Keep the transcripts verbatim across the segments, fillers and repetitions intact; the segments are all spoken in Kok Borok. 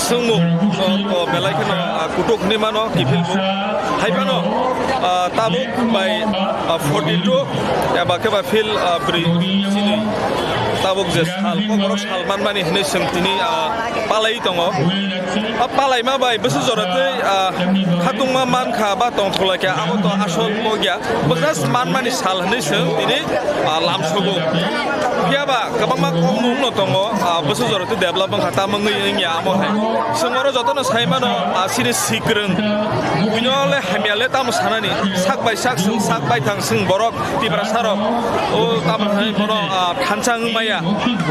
Chwngmung, o, o, belai kheno, ah, kutuk hinwi mano, kiphilmung. Hai phano, ah, tabuk bai, ah, forty two eba khe ba phil, ah, brwi chini tabuk je sal, kokborok sal manmani hinwi chwng tini, ah, palai tongo. Ah, palaima bai bwswk jora tei, ah, khatungma mankha ba tongthokla khe abo to asol kok ya. Bo just manmani sal hinwi chwng tini, ah, lamsogo. Phiya ba kwbangma kokmung no tongo, ah, bwswk jora tei develop wngkha, tamo wngwi wngya amo hai. Chwng oro jotono sai mano, ah, chini sikrwng. Buino le hamya le tamo sanani. Sak bai sak chwng, sak bai thang chwng borok Tiprasa rok. O tamo hai bono, ah, thansa wng maya.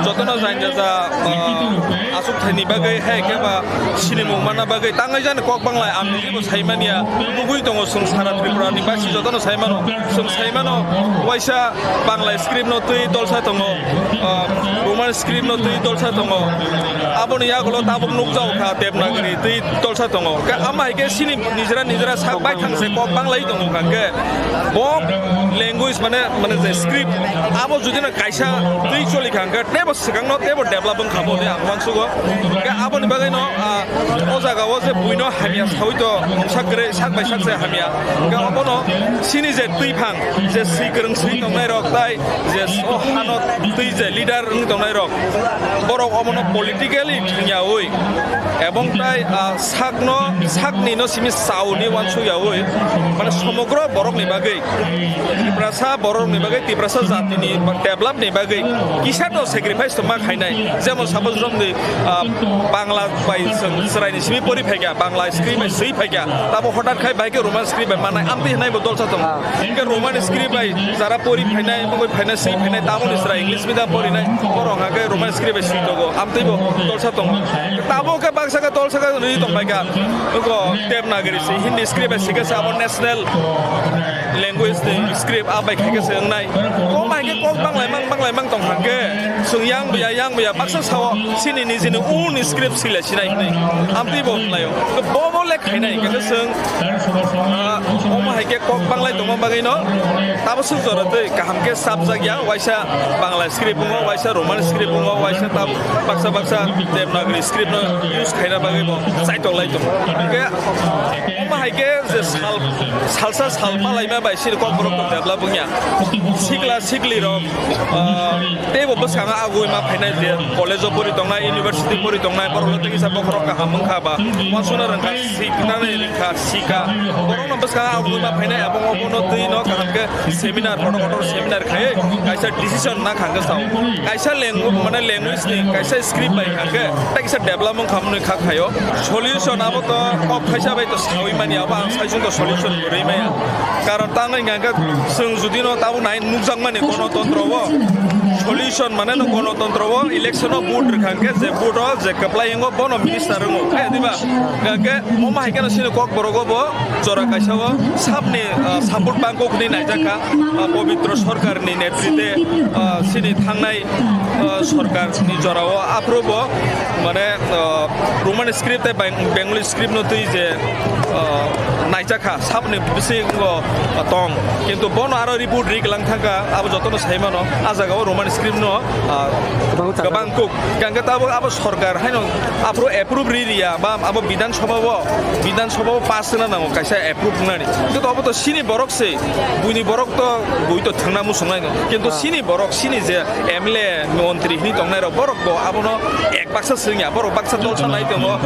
Jotono jain jaja, ah, aswk thaini bagwi hai khe ba sinimung manna bagwi tangwi jani kok banglai ang nini bo sai manya. Nugwi tongo chwng sara Tripura ni basi jotono sai mano. Chwng sai mano waisa Bangla script no twi dolsa tongo, ah, Roman script no twi dolsa tongo. Aboni yagulo tabuk nukjago kha Devanagari twi dolsa tongo. Khe ama hai khe chini nijra nijra sak bai thang se kok banglai tongo kha khe bo language mane, mane je script abo jodi no kaisa twi choli kha khe tebo swkang no tebo develop wng kha bo de ang uansugo. Khe aboni bagwi no, ah, o jaga o je buino hamya sawi to mungsa kwrwi sak bai sak se hamya. Khe obono chini je twi phang je swi kwrwng swi tongnai rok tai je o hano twi je leader wng tongnai rok, borok omono politically thwngyawi ebong tai, ah, sakno, sakni no simi sauni uansukyawi mane somogro borokni bagwi, Tiprasa borokni bagwi, Tiprasa jatini develop ni bagwi kisa to sacrifice to ma khainai. Jemon suppose romni, ah, Bangla bai chwng chwraini simi pori phaikha, Bangla script bai swi phaikha, tabo hotat khai bai khe Roman script bai manai amtwi hinai bo dolsa tongo. Hinkhe Roman script bai jara pori phainai, mugwi phainai, swi phainai, tamoni chwrai English medium porinai, borok hake Roman script bai swi tongo, amtwi bo dolsa tongo. Tabo khe baksa khe dolsa khe rwi tong bai kha. Oko Devanagari se Hindi script bai sikhe se abo national language ni script a bai khaikhe se wngnai. Kok bai khe kok banglai mang, banglai mang tong kha khe. Chwng yang buya, yang buya, baksa sao chini nijini own script sila sinai hinwi. Amtwi bo wnglai o. Bo bo le khainai, khe chwng, ah, omo hai khe kok banglai tongma bagwi no. Tabo swk jora twi kaham khe sabjak ya, waisa Bangla script wngo, waisa Roman script wngo, waisa tab baksa baksa Devanagari script no use khaina bagwi bo chaitok lai tongo. Hinkhe omo hai khe je sal, salsa sal palaima bai sini kokborok tong develop wngya. Sikla sikli rok, ah, teibo bwskango agui ma phainai je college o pori tongnai, university pori tongnai, borok le tei kisa bokhorok kaham wngkha ba, uansukna rwngkha, siknani rwngkha, sika. Borokno bwskango agui ma phainai, abo obono twi no kaham khe seminar, kotor kotor seminar khai kaisa decision na kha khe sao. Kaisa language, mane language ni kaisa script bai kha khe, tei kisa develop wngkha mwnwi kha khaio. Solution abo to kok khaisa bai to sawi mani, abo ang saichung to solution kwrwi maya. Karon tangwi hwnkha khe chwng jodi no tabuk nai nukjakmani gonotontro o solution mane no gonotontro o election o vote rwkha hwnkhe je vote o je kwplai wngo bono minister wngo. Khe diba? Hwnkha khe omo hai kheno chini kokborok o bo jora kaisa o sabni, ah, support bangkok hwnwi naijak kha, ah, Pobitro Sarkar ni netrite, ah, chini thangnai, ah, sarkar ni jora o aphuru bo mane, ah, Roman script tei Beng-, Bengali script no twi je, ah, naijak kha, saboni bisingo, ah, tong. Kintu bono aro reboot ri glang thangkha, abo jotono sai mano, ah jaga o Roman script no, ah, kwbang kuk. Hwnkhe tabuk abo sarkar haino aphuru approve ri riya, ba abo Bidhan Sabha o, Bidhan Sabha o pass wngna nango kaisa approve wngnani. Kintu abo to chini borok se, buini borok to bui to thwngna muchungnai no. Kintu chini borok, chini je M L A, montri hwnwi tongnai rok, borok bo abono ek baksa swngya, borok baksa dolsa nai tongo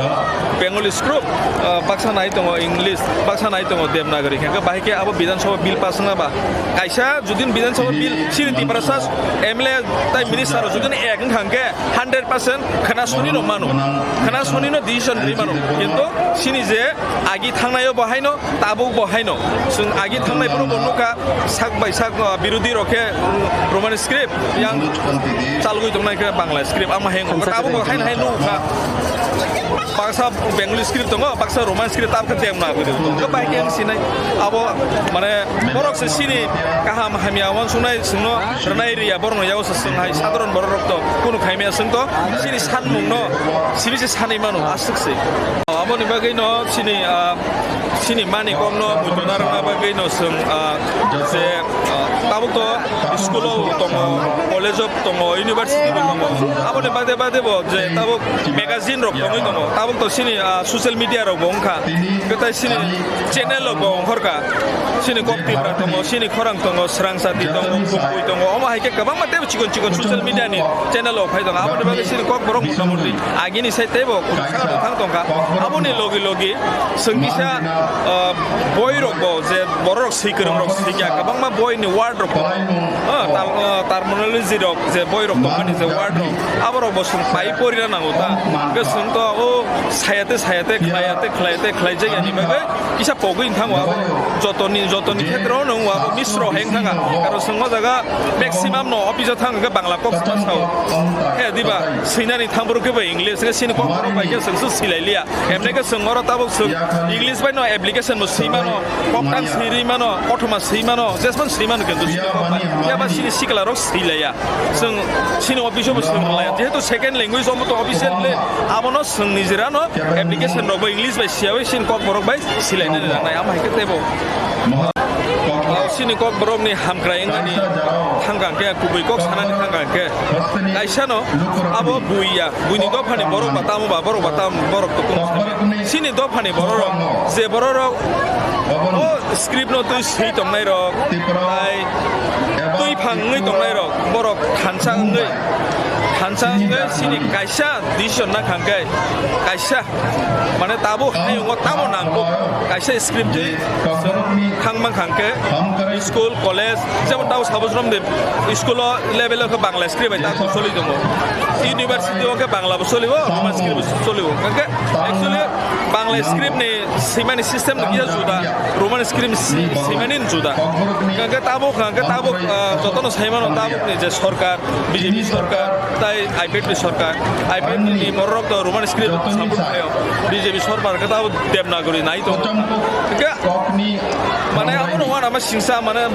Bengali script, ah, baksa nai tongo English, baksa nai tongo Devanagari. Hwnkhe bahai khe abo Bidhan Sabha bill pass wngna ba kaisa jodi Bidhan Sabha bill chini Tiprasa M L A tai minister rok jodi ek wngkha hwnkhe hundred percent khwna soni no mano, khwna soni no decision ri mano. Kintu chini je agi thangnai o bo haino, tabuk bo haino. Chwng agi thangnai phuru bo nukha, sak bai sak, uh, birodhi rok khe, um, Roman script, yang chalgwi tongnai khe Bangla script, ama hai wngkha. Tabuk bo haino hai nukha. Baksa Bengali script tongo, baksa Roman script, tabuk khe Devanagari tongo. Khe bai khe ang sinai. Abo mane borok se chini kaham hamya uansuknai chwngno rwnai riya, borokno yago se chwng hai sadharon borok rok to kunu khaimaya chwng to chini sanmungno sibi se sanwi mano, aswk se. Aboni bagwi no chini, ah, chini mani kokno muitu narwkna bagwi no chwng, ah, je, ah, Tabuk to school o tongo, college o tongo, university bo tongo. Aboni bade bade bo je tabuk magazine rok tongwi tongo. Tabuk to sini, ah, social media rok bo wngkha. Kwtai sini channel rok bo ongkhorkha. Sini Kok Tipra tongo, sini Khorang tongo, Srang Sati tongo, Bukui tongo. Omo hai khe kwbangma teibo chikon chikon social media ni channel rok phai tongo. Aboni bagwi sini Kokborok motamoti agini sai teibo khursa thang tongkha. Aboni logi logi chwng kisa, ah, boi rok bo je borok swi kwrwng rok swi kya, kwbangma boi ni word rok tongo. Ah, tal-, ah, terminology rok je boi rok tongmani je word rok, abo rok bo chwng pai porina nango ta. Hwnkhe chwng to o sayate sayate khlayate khlayate khlaijak yani bagwi kisa pogwi wngkha abo. Jotoni, jotoni khetreo no abo misro hai wngkha. Karon chwng o jaga maximum no office o thang hwnkhe Bangla kok sa sao. He diba swinani thang borok khe bo English, hwnkhe sini kok borok bai khe chwng swk swilai liya. Emne khe chwng oro tabuk chwng English bai no application bo swi mano, koktang swi rwi mano, kothoma swi mano, jespan swi mano, kintu sini kok bai phiya ba sini sikla rok swi laya. Chwng sini office o bo swng laya. Jehetu second language omo to official le, abono chwng nijera no application rok bo English bai swi ya bai sini kok borok bai swilai nani nangnai. Amo hai khe teibo. Sini kok borok ni hamkrai wngmani thangkang khe, kubui kok sanani thangkang khe. Kaisa no abo bui ya, buini dophani borok ba tamo ba, borok ba tamo, borok to kung sini dophani borok rok, je borok rok o script no twi swi tongnai rok, tai twi phang wngwi tongnai rok, borok thansa wngwi, thansa wngwi sini kaisa decision na khang khe, kaisa mane tabuk hayungo tamo nango, kaisa script twi thang man khang khe school, college, jemon tamo sabo jrom de school o level o khe Bangla script bai tamo choli tongo, university o khe Bangla bo cholibo, Roman script bo cholibo. Hwnkhe actually Bangla script ni swimani system ni kisa juda, Roman script si-, swimani juda. Hwnkhe tabuk, hwnkhe tabuk, ah, jotono saimano tabuk ni je sorkar, B J P sorkar, tai I P F T sorkar, I P F T ni borok to Roman script support khlaio. B J P sorkar khe tabuk Devanagari nai tongo. Hwnkhe mane abo no wana ma singsa mane,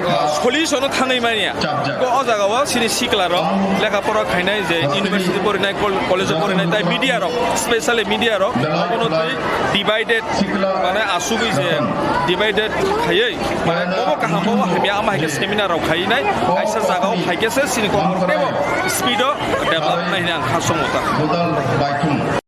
ah, solution o thangwi manya. Ko o jaga o sini sikla rok lekha pora khainai je university porinai, kol-, college o porinai tai media rok, specially media rok, abono twi divided, mane asugwi je divided khaiwi, mane bobo kaham bobo hamya ama hai khe seminar rok khainai, kaisa jaga o phai khe se sini kok teibo speed o develop nai hwnwi ang kha songo ta.